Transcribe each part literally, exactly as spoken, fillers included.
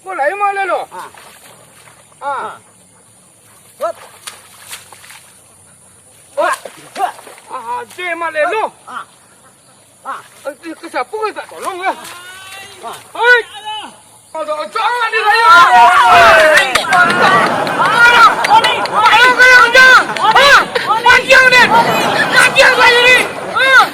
Ko lai Mak Lelo. Ha. Ha. Hop. Wah. Ah, ade Mak Lelo. Ha. Ha. Eh, ke siapa ke tak tolong ya? Ha. Hei. Ada ocak di raya. Ayo, ayo, ayo. Ha. Panjang deh. Panjang saya ni. Ha.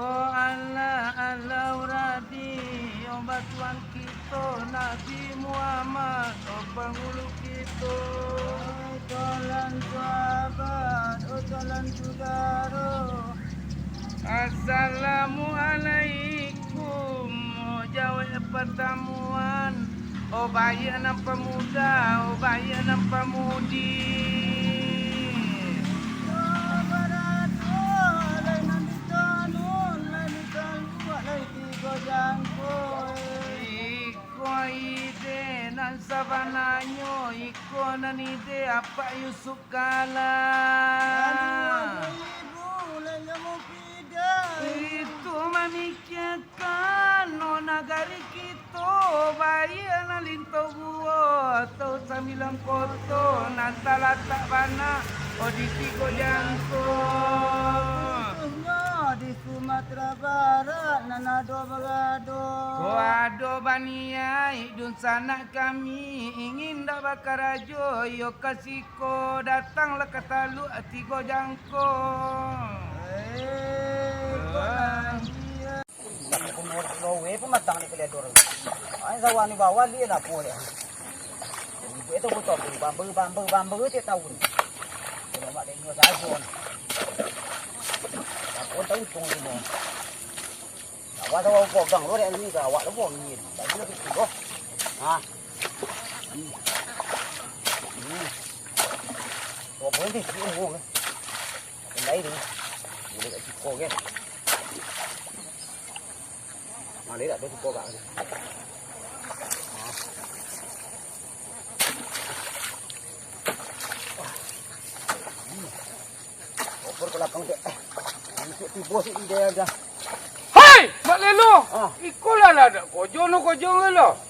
Oh Allah, Allah Rabbi, oh Tuhan kito, Nabi Muhammad, oh Panghulu kito. Oh calon sahabat, oh calon sudaro. Assalamualaikum, oh jawek patamuan, oh baiak nan pamuda, oh baiak nan pamudi. Oh barato, lai nan ditanun, lai ditanun, lai tigo jangko. Iko ide nan sabananyo, iko nan ide Apak Yusuf Kala. Aduh, aduh, ibu, lai nyo mupida. Itu mamikiakan, oh, nagari kito, baiak nan linto guo, atau sambilan koto, nan talatak bana, oh, di tigo jangko. Khususnyo di Sumatera Barat, nan ado bagado. Ko ado baniaik dunsanak kami, ingin ndak bakarajo, iyo ka siko, datanglah ka Taluk Tigo Jangko. Eh, ko nan dia. Lowe pamatang ni keledor. Ai sawah ni bawah dia lah ko dia. Ibu itu betul tu bambu, bambu, bambu tiap tahun. Kalau mak dengar sajo. Aku tahu untung semua. Awak tahu pogang lo dek ni ke awak lo pun ni. Tadi lo tu doh. Ha. Hmm. Hmm. Kau boleh ni, ni umur ke? Kendai ni. Boleh kat siko ke? Mana tak ada siko kat ni. Ha. Oper ke lapang dek. Eh, untuk tibo sik di daya dah. Hai, Mak Lelo. Ah. Iko lah lah dak kojo no kojo lo.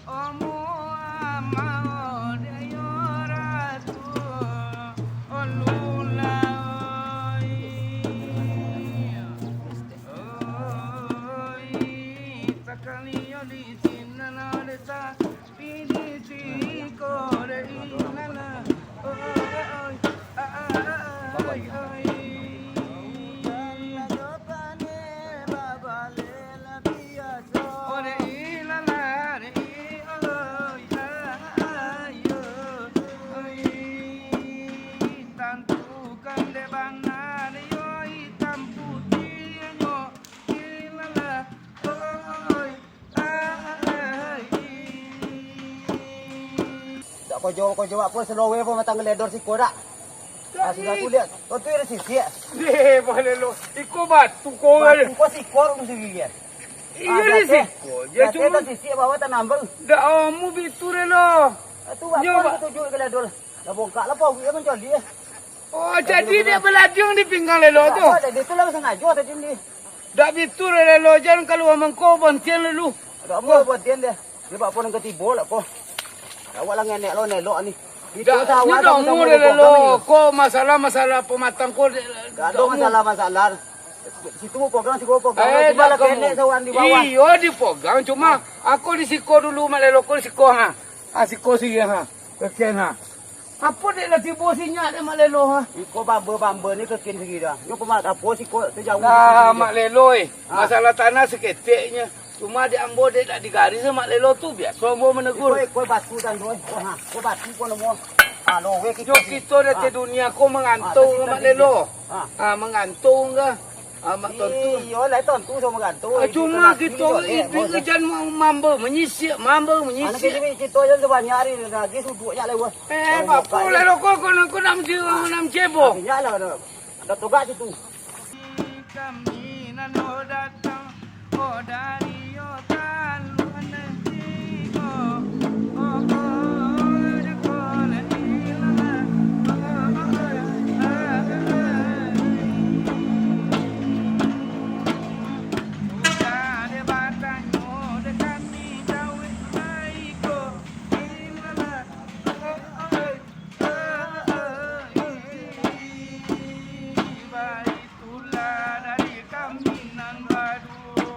Omu amau deyo ratu, olulai. Oi, sakali yo di sinan desa, pidi siko de inana. Oi, oi. Dak kojo-kojo apo, selowe pun matang geledor siko dak? Ah, sudah aku lihat. Oh, tu ada sisik. Deh, Mak Lelo. Iko batu ko. Batu ko siko urang sigi kan. Iyo, ah, di siko. Dia cuma sisik bawah tanam bang. Dak omu bitu Lelo. Ah, tu apa tu tujuh geledor. Lah bongkak lah pawik mancoli eh. Oh, jadi dia beladiang di pinggang Lelo tu. Apa, dia tu lah sengaja tadi ni. Dak bitu Lelo, jan kaluar mangko bontian lalu. Dak apo bontian dia. Dia bak pun ketibo lah ko. Awak lah ngenek lo nelok ni. Dak, sawah ni dak mu Lelo. Ko masalah-masalah pematang ko. Dak ada masalah-masalah. Situ mau pegang, situ mau pegang. Eh, cuma lah kenek sawan di bawah. Iyo dipegang, cuma aku di siko dulu Mak Lelo, ko di siko ha. Ha, siko sigi ha. Keken ha. Apo dek lah tibo sinyak dek Mak Lelo ha? Iko bamba-bamba ni keken sigi dah. Nyo pemat apo siko tu jauh. Nah, Mak Lelo eh. Ha. Masalah tanah seketeknya. Cuma dek ambo dek dak digaris Mak Lelo tu biaso ambo menegur. Iko, iko batu dan tu eh. Ko ha, ko batu ko namo. Alo, weh, kito Yo, kito dari dunia ko mangantung, Mak Lelo. Ah, mangantung ka? Ah, Mak Tontu. Iyo lah, Tontu samo mangantung. Ah, cuma kito iduik jan ma-, mamba manyisik, mamba manyisik. Anak kito, kito jan sabanyak hari ni, lagi suduknyo lah, weh. Eh, apo Lelo ko, ko nak, ko nak mencebo. Nak togak situ. Kami nan lo datang, oh, dari yo kaluan tigo. Oh, oh, oh, oh, oh, oh, oh. Sudah dek batanyo dek kami jawek baiko. Ilalah. Oh, oh, oh. Baitulah dari kami nan baduo.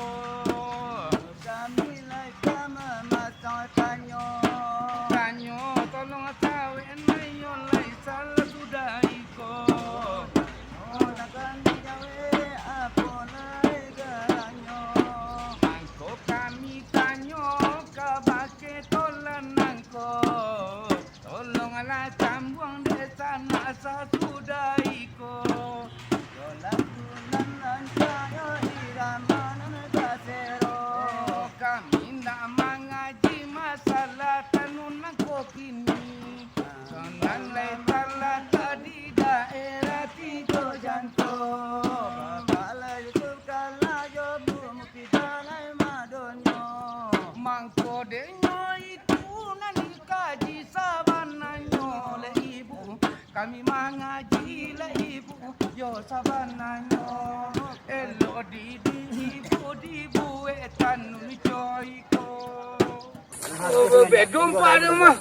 Kami lai ka mamasang tanyo. Tanyo, tolong sawek nan iyo lai salah sudah iko. Tanyo, nak kami jawek, apo lai garanyo? Mangko kami tanyo kabake tolan nangko. Tolonglah cambuang dek sanak sasudah iko. Yo lagu nan rancak, yo irama nan tasero. Kami ndak mangaji masalah tanun nangko kini. Nan lai talatak di daerah Tigo Jangko. Bapak lai Yusuf kalah jo Bu Mufidah lai madonyo. Mangko denyo itu nan dikaji sabananyo lai Ibu. Kami mangaji lai Ibu, yo sabananyo. Elok di, di Ibu dibuek tanun co iko. Oh, bedom pado mah.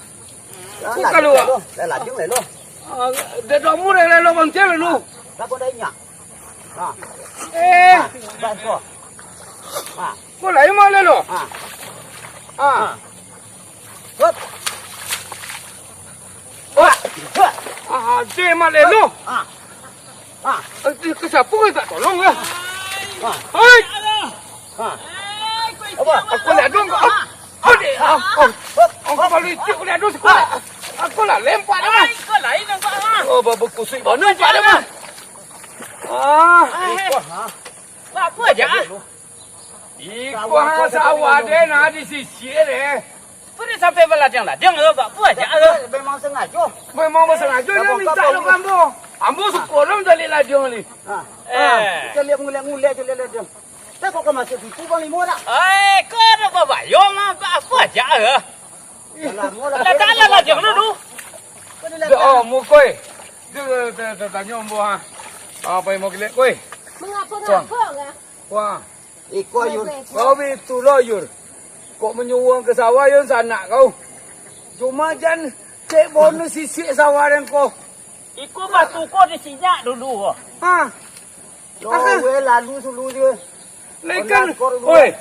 Ko kaluar. Lah, lajang Lelo. Ah, dado murah Lelo, bangkel Lelo. Lah, ko dah inyak. Ha. Eh. Ha, bak ko. Ha. Ko lain mah Lelo. Ha. Ha. Ha. Hup. Wah. Ah, ade mah Lelo. Ha. Ha. Eh, ka sia ko minta tolong lah. Ha. Hai. Ha. Apo? Aku liek dong kau. Adik, ah, oh, aku baru icik, aku liek dong sekolah. Aku lah lempak dah mah. Ai, kau lain nampak mah. Oh, babu kusui baru nampak dah mah. Ah. Ai. Wah, ha. Buat apa aja? Iko ha sawah deh, nah, disisik deh. Pada sampai baladiang-ladiang ke, buat apa aja ke? Memang sengajo. Memang basangajo nyo mintak lo ka ambo. Ambo suko lo mancaliak ladiang ni. Ha. Eh. Caliak ngulek-ngulek, caliak ladiang. Dah kok ka masuak situ, Bang Limo, dak? Eh, kau ado babayang, buat apa aja ke? Dah lamo lah. Dah tak ada ladiang lo tu. Kau dah ladiang. Oh, mukoi. Tu, tu, tu, tanyo ambo ha. Apa yang mau kelek, koi? Mengapa-ngapa lah? Wah. Iko, Yur. Kau itu lo, Yur. Kok manyuruang ka sawah, Yur, sanak kau. Cuma jan cek bonus sisik sawah den ko. Iko batu ko disinyak dulu ko. Ha. Lo, weh, lalu sulu je. Lekan. Oi.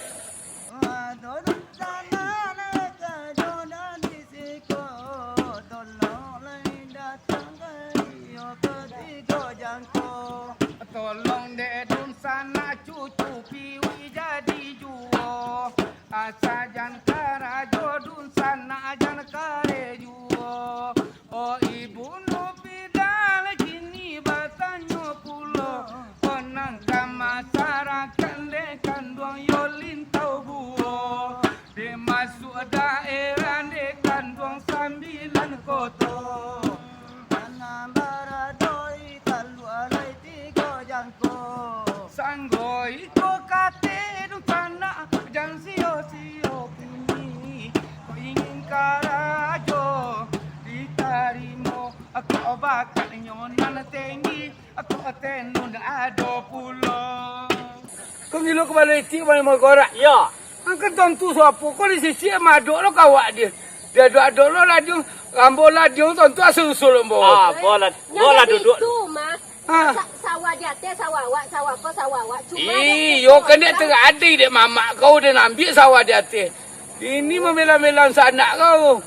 Tolong dek dunsanak cucu piwi jadi juo. Asa jan karajo dunsanak jan kare juo. Oh, Ibunu Fidal kini batanyo pulo. Panangka masarakat dek kanduang yo lintau buo. Dek masuak daerah dek kanduang sambilan koto. Nan barado di Taluak Alai Tigo Jangko. Sanggo iko kate dunsanak jan sio-sio kini. Kok ingin karajo ditarimo, kok bakatnyo nan tenggi, kok tenun ado pulo. Kau ngilu kapalo itik, kapalo mangkorak. Iyo. Angkan tontu sapo ko di sisi madok lo kawak dia. Dia adok-adok lo ladiang, rambo ladiang tontu asa usul ambo. Ah, bola, bola duduk. Itu mah. Ha. Sa-, sawah di ateh, sawah awak, sawah apa, sawah awak. Cuma iyo, kan dia teradi dek mamak kau dan ambil sawah di ateh. Ini membela-bela sanak kau.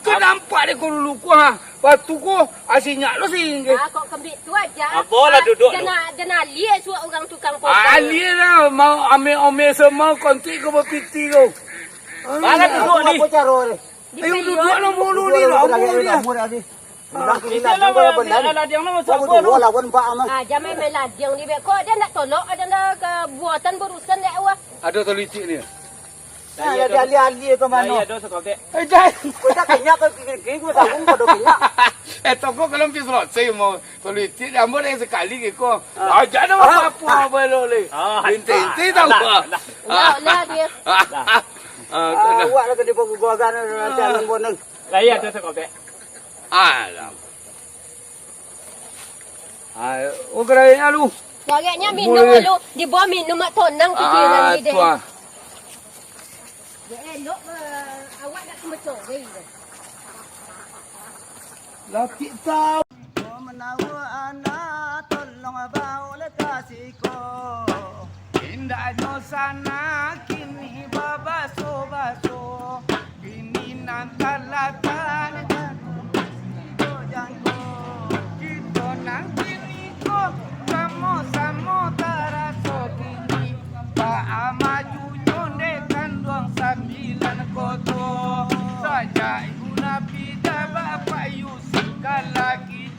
Kau nampak dek kau dulu ko ha. Batu ko asinyak lo singgi. Ah, kok kembik tu aja. Apo lah duduk tu. Jangan, jangan liek suak urang tukang potong. Ah, liek lah, mau ame-ame semau kontik ko bapiti ko. Mana duduk ni? Apo caro ni? Ayo duduk lah mulu ni lah, mulu dia. Urang kini Iko ladiang lah, kalau benar. Ladiang lah, masa Kau apa berdua tu? Lawan Pak Aman. Ah, jangan main-main ladiang ni, Bek. Kok dia nak tolak, ada nak ke buatan barusan, dek awak? Ada tolitiak ni. Nah, dia alih-alih ke mano? Saya ada sekopek. Eh, dah. Kau dah kenyak, kau kini, kini kau sanggup, kau dah kenyak. Eh, toko kalau pergi selesai mau tolitiak, dia ambil yang sekali ke kau. Ah. Ah, jangan apa-apa, ah, apa lo le. Ah, inti-inti ah, tahu. Lah, lah. Lah, lah dia. Ah, ah, ah, awak lah kena penggugaran, nanti alam boneng. Lah, iya, ada sekopek. Alam. Ah, oh, geraknya lu. Geraknya minum lu. Di bawah minum mak tonang pikiran ah, ni deh. Tuan. Ya, elok, eh, awak nak kena cari. Laki tahu. Menawa anak, tolong bawa lekas iko. Indaknyo sanak kini babaso-baso, kini nan talatak di jangko. Kito nan kini ko samo-samo taraso kini, baa majunyo dek kanduang sambilan koto. Sajak ibu napi dah bapak Yusuf kalaki.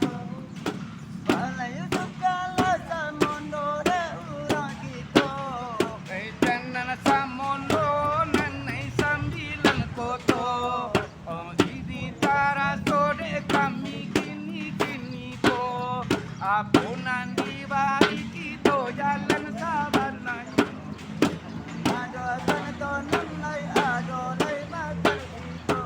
Balai Yusuf kalah samondo dek urang kito. Edan nan samondo nan nai sambilan koto. Oh, jadi taraso dek kami kini-kini ko. Apo nan dibari kito jalan sabananyo. Ado tanah tonang lai, ado lai makan kito.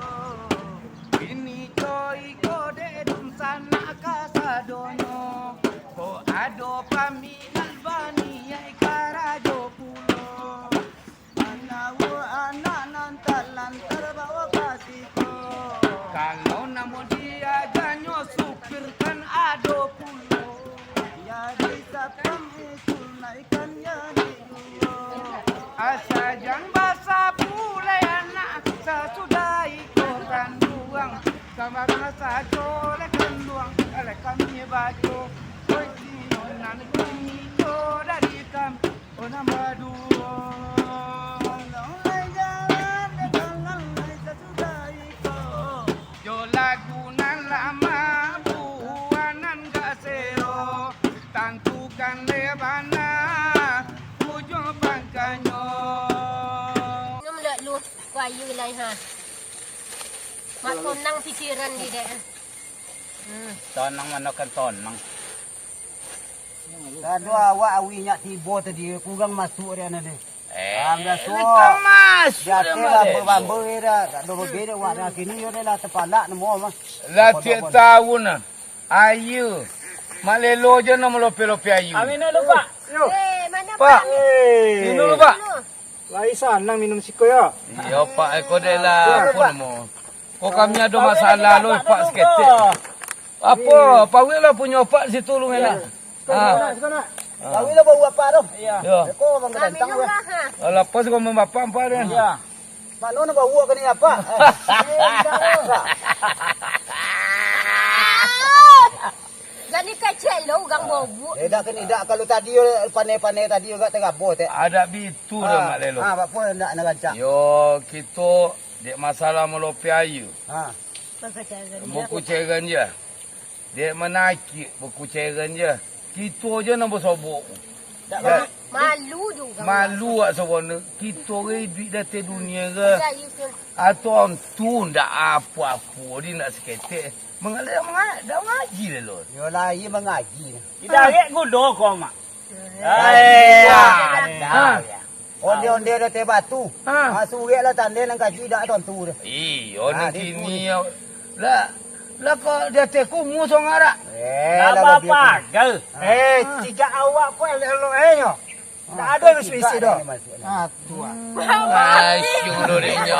Kini ko iko dek dunsanak kasadonyo, ko ado paminat baniaik karajo pulo. Manawo anak nan talantar bawa ka siko. Kalau namo diaganyo supir kan ado pulo. Jadi sapam itu naikan jadi duo. Asa jan basabu lai anak sasudah iko kanduang. Sabarang sajo lai kanduang, lai kami baco. Oi, sino nan kini ko dari kami, oh, nan baduo. Tolong lai jalan, tolong lai sasudah iko. Jo lagu nan lama, buah nan gak sero, tantukan dek bana ujuang pangkanyo. Minum dek lu, kuayu lai ha. Mak tonang pikiran di dek. Hmm. Tonang mano kan tonang. Kado awak awi nyak tibo tadi, kurang masuk dia nade. Eh, ah, biaso. Biaso bamba-bamba dah, tak ada lebih dah, wak dah kini yo dah lah tepalak namo mah. Lah tiap tahun nah. Ayu. Mak Lelo je nak melope-lope ayu. Amin dulu, Pak. Eh, mana Pak? Pak. Minum dulu, Pak. Lai sanang minum siko yo. Iyo, Pak, iko dek lah, apo namo. Ko kami ado masalah lo, Pak, saketek. Apo? Pawik lah punyo Pak situ lu enak. Ah. Kawin lah bawa apa tu? Iyo. Eko abang gadantang tu. Alah, pas kau membapak empat kan. Iyo. Mano nak bawa ke ni apa? Eh, indak lah. Jadi kecek lo urang bobok. Eh, dak kini dak, kalau tadi pandai-pandai tadi juga terabot, eh. Ada bitu dah, Mak Lelo. Ah, apa ndak nak rancak? Yo, kito dek masalah melope ayu. Ha. Buku cairan je. Dek manakik buku cairan je. Kito je nan basobok. Malu juga. Malu wak sabono. Kito re iduik di ateh dunia ke. Atau tu ndak apo-apo di ndak saketek. Mangaji, mangaji, dah mangaji lah lo. Yo lah, iyo mangaji. Idarek gudo ko, Mak. Hai, ah, onde-onde di ateh batu. Ha. Ha, surek lah tande nan kaji dak tontu tu. Iyo, ha, nan kini lah, lah kok di ateh kumu songarak. Eh, lah bapagal. Ha. Eh, cigak awak ko elok-elok eh nyo. Dak ado nan suisi doh. Ha, tu ah. Asyik dulu dek nyo.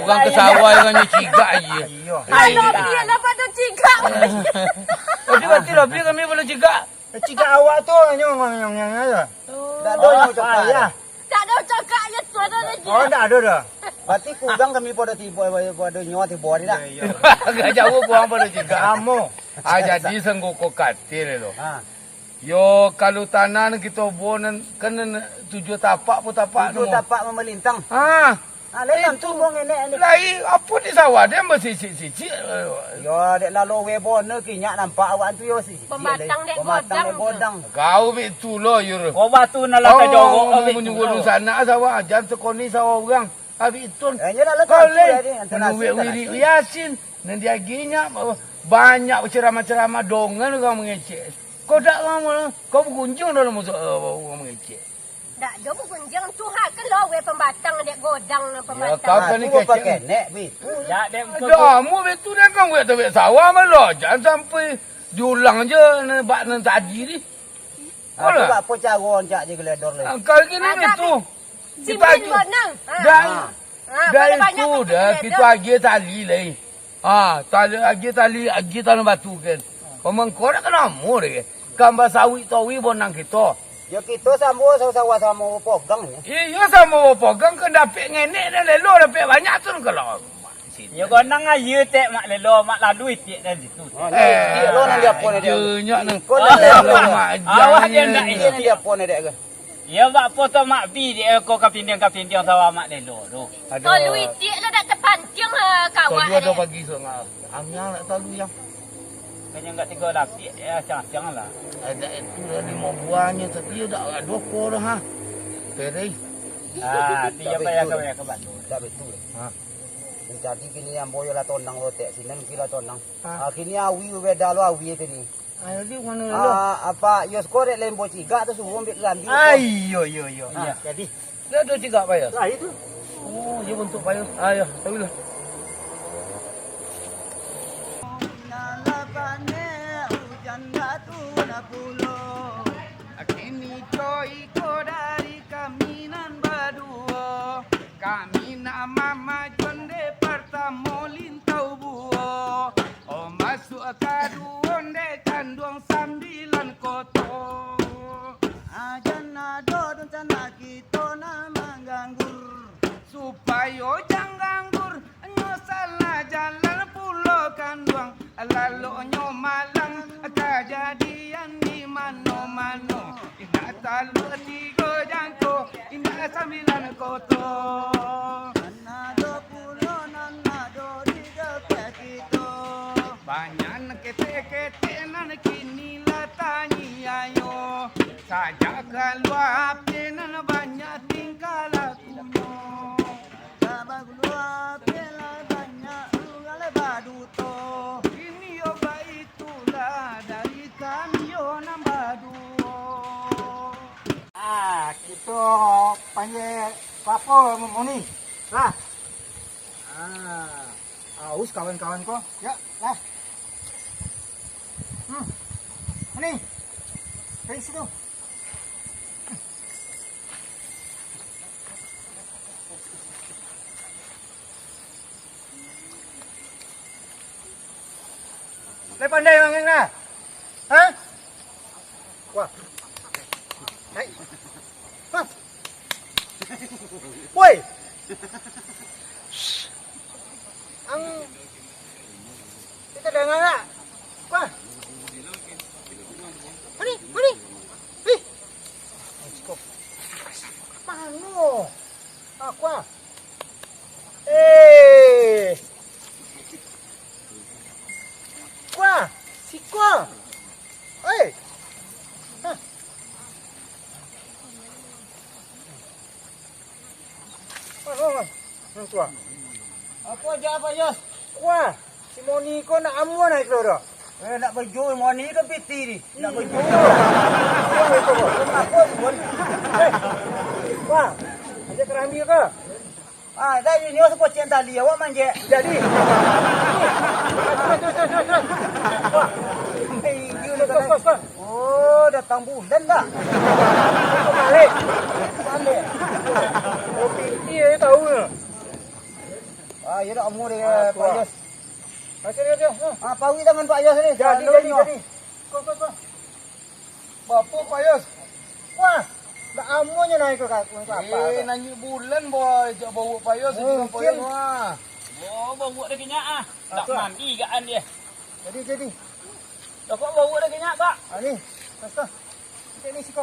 Urang ke sawah dengan nyo cigak aje. Iyo. Ayo, dia lah pada cigak. Tapi berarti lebih kami boleh cigak. Cigak awak tu, nyong, nyong, nyong, nyong, nyong. Ndak ado nyong cakak. Ndak ado cakak je tu, ado lagi. Oh, ndak ado dah. Berarti kurang kami pada tibo, pada nyo tibo hari dah. Agak jauah kurang pada cigak. Amo. Ah, jadi sanggup ko katil lo. Ha. Yo, kalau tanah nan kito buah nan, kan nan tujuah tapak pun tapak. Tujuah tapak mamalintang. Ha. Ah, lai tantu. Itu. Wong enek ni. Lai, apo di sawah den basisik-sisik? Yo, dek lalo we bona kinyak nampak awak tu yo sisik. Pambatang dek godang. Pambatang dek godang. Kau bek tu lo, Yur. Kau batu nak lah kau kajorok, kau bek tu manyuruah lo. Dunsanak sawah, jan sakoni sawah urang. Abih tu. Eh, yo lah, lah, kau tantu lai, lah, ni, antara manyuruah asin, wirik tantu. Yasin, nan diagihnyo, banyak bacaramah-caramah, dongan urang mangecek. Kau dak lamo lah, kau bagunjiang dalam musuah, eh, urang mangecek. Dak ado bagunjiang tu ha, kelo we pambatang dek godang nan pambatang. Yo, kau kan ni kecek. Dak, dek, ado amu bek tu dah kan we tabek sawah malah. Jan sampai diulang je nan bak nan tadi ni. Ah, tu bak apo caro ancak je geledor lai. Ah, kau gini ni tu. Simbin bonang. Ah. Dah, ah, dah itu dah, kito agiah tali lai. Ah, tali, agiah tali, agiah tanah batu kan. Pamangko dak ka namo deh. Gambar sawit tawi bonang kito. Yo kito samo sawah-sawah samo bapogang nyo. Iyo, samo bapogang kan dapek ngenek dan lelo dapek banyak tu kalau. Yo gondang ayo tek mak lelo, mak lalu itiak dari situ. Oh, eh, itiak lo nan diapo ni dia? Ayo nyo nan. Kau nan lelo. Awak dia ndak itiak. Diapo ni dek ke? Iyo bak apo tu mak bi dek ko kapindiang-kapindiang sawah mak lelo tu. Aduh. Kau lu itiak lo dak tepantiang ha kawak. Tolu ado pagi so ngah. Angiang nak tolu yang. Kanya enggak tiga lapik ya siang-siang lah. Ada itu lah lima buahnyo tapi dak ado ko dah ha. Perei. Ah, tiga payah kau ya ke Batu. Dak betul. Ha. Jadi kini ambo yo lah tonang lo tek sinan kini lah tonang. Ah. Ah, kini awi beda lo awi kini. Ah, jadi mano lo? Ah, apo yo siko dek lembo cigak tu suruh ambil kelambi. Ah, iyo iyo iyo. Ah, jadi. Dia ado cigak payah. Lah itu. Oh, iyo bantuak payah. Ah, yo, tahu lah. Kini co iko dari kami nan baduo. Kami nan mamajon dek partamo lintau buo. Oh, masuak kaduo dek kanduang sambilan koto. Ajan ado rencana kito nan mangganggur. Supayo jan ganggur. Nyo salah jalan pulo kanduang, laloknyo malang, kajadian di mano-mano. Indak taluak tigo jangko, indak sambilan koto. Nan ado pulo, nan ado di dakek kito. Banyak nan ketek-ketek nan kini lah taniayo. Sajak kalua api nan banyak tingkah lakunyo. Dak bagulu api lah banyak urang lah baduto. Kini yo baitulah dari kami yo nan baduo. Ah, kito panjek papo moni. Lah. Ah, aus kawan-kawan ko. Yo, lah. Hmm. Moni. Dari situ. Lai pandai manggang nah? Ha? Wah. Hai. Hah? Woi. Ang Kita dengar tak? Wah. Mari, mari. Ih. Mano? Ah, kuah. Eh. Kuah. Siko. Oi. Hah. Mas, mas, mas. Mas, kuah. Apo aja, Pak Yos? Kuah. Si Moni ko nak amuah naik lo dah. Eh, nak baju Moni ke piti ni? Nak baju. Kuah itu, Bos. Apo, Bos? Eh. Kuah. Aja kerambi ke? Ah, dah ini, oh, sekocek tali, awak manjek. Jadi. Wah. Sampai tinggi ni, kos, kos, kos. Oh, datang bulan dah. Balik. Balik. Oh, piti aja tahu ya. Ah, ya dah, umur dia, ah, Pak Yos. Masih dia, dia. Ah, pawi tangan Pak Yos ni. Jadi, jadi, jadi. Kos, kos, kos. Bapo, Pak Yos? Wah, dak amuahnyo naik ka, ka, ka apa, eh, apa? Nanyuik bulan, boy. Jak bau Pak Yos, mungkin. Pak Yos, wah. Oh, bau dah kenyak, ah. Dak mandi gaan dia. Jadi, jadi. Dah kok bau dah kenyak, Pak? Ah, ni. Pas tu. Cek ni, siko.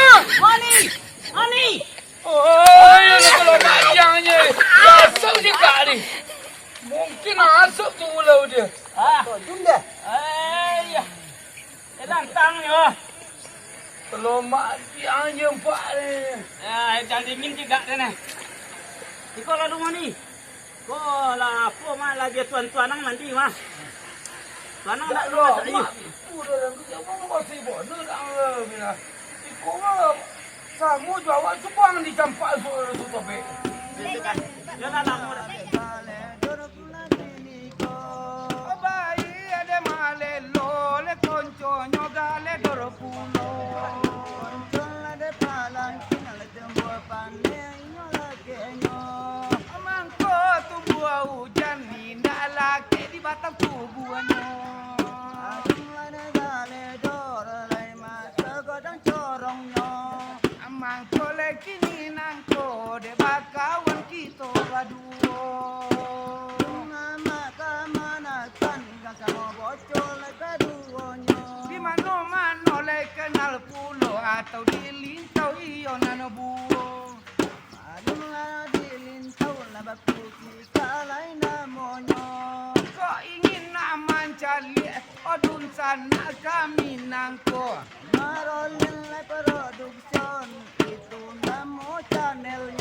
Mani! Mani! Oi, ini kalau panjangnya. Masuk juga ni. Mungkin masuk tu ular dia. Ah. Junda. Eh, iya. Eh, lantang ni, oh. Kalau mati anjing empat ni. Ya, eh, jangan dingin juga dia ni. Iko lalu mani. Ko lah, apo mah lah dia tuan-tuan nang mandi mah. Tuan nang ndak lu masak ni. Itu dah dalam tu, apa masih bodoh dah, bila. Iko mah Kamu jo awak sumbang di campak su-, su topik. Yo lah, lamo dah. Baik ade malelo, le konconyo galedor pulo. Konco ade palangking, le jembuah paneh, inyo lakenyo. Mangko tumbuah ujan, indak lakek di batang tubuahnyo. Adung ade galedor, lai maso godang corongnyo. Mangko lai kini nangko, dek bakawan kito baduo. Amak kamanakan, ikan samo bocol kaduonyo. Di mano-mano lai kenal pulo, atau di Lintau iyo nano buo. Alun lah di Lintau lah bakuki kalai namonyo. Kok ingin nak mancaliak, oh, dunsanak kami nangko. Marolin lai production, itu namo channelnyo.